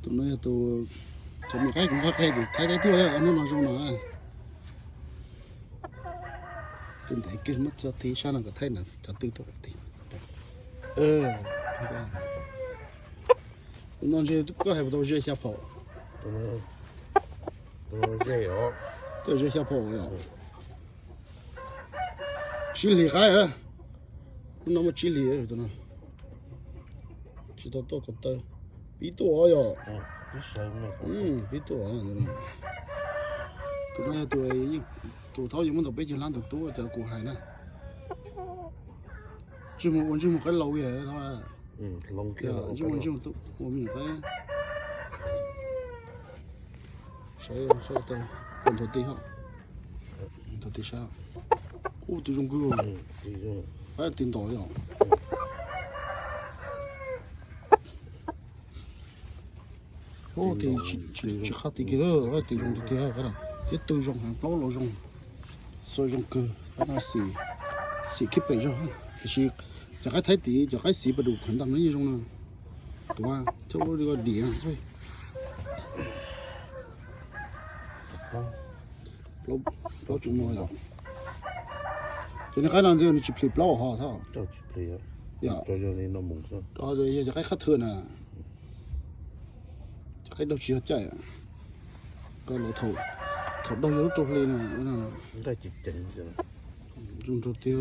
Tus no yog tus, cov me qaib kuv nqa qhia tias thaij tau tuaj lawm, hnub no zoo no. Tus ntev kiag muab tso tig sab no kom thaij ntawd cov twg tuaj kom tig. Tus no ntshe koj hais puas tau ze xya phaum. Ze xya phaum yom. Tsib hlis qaib lawm. Hnub no muaj tsib hlis tus no. Tsis tau tuaj kaum tawm. Pib tuaj yom. Pib tuaj. Tus no yog tus, tus thaub yeej muab ntau peb caug lab tus tub cov kuv hais na. Ntsej muag ua ntsej muag qaib laus yog thaub. Ntsej muag ntsej muag ua me nyuam qaib. Saib, saib tau, tus nthuav tis ho, nthuav tis sab. Ub, tus zoo kawg. Qaib tis ntos yom. Ub, tis tsis qhab tis kiag lawm, qaib tis zoo tiag tiag. Thiab tw zoo heev, plaub los zoo, xo zoo kawg. Qaib no xim, xim khib pem zog, tiam sis cov qaib thaib tis, cov qaib xim pas dum khav ntag no yeej zoo no. Tuav thiab ua li diam. Plaub tseem muaj yom. Cov niag qaib no nws tsis plhis plaub ho thab. Yog cov qaib khab thwm na. Cov qaib daug tsis yog caij. Koj los thaum daug yog lub rau hli na. Zoo nraug tiag.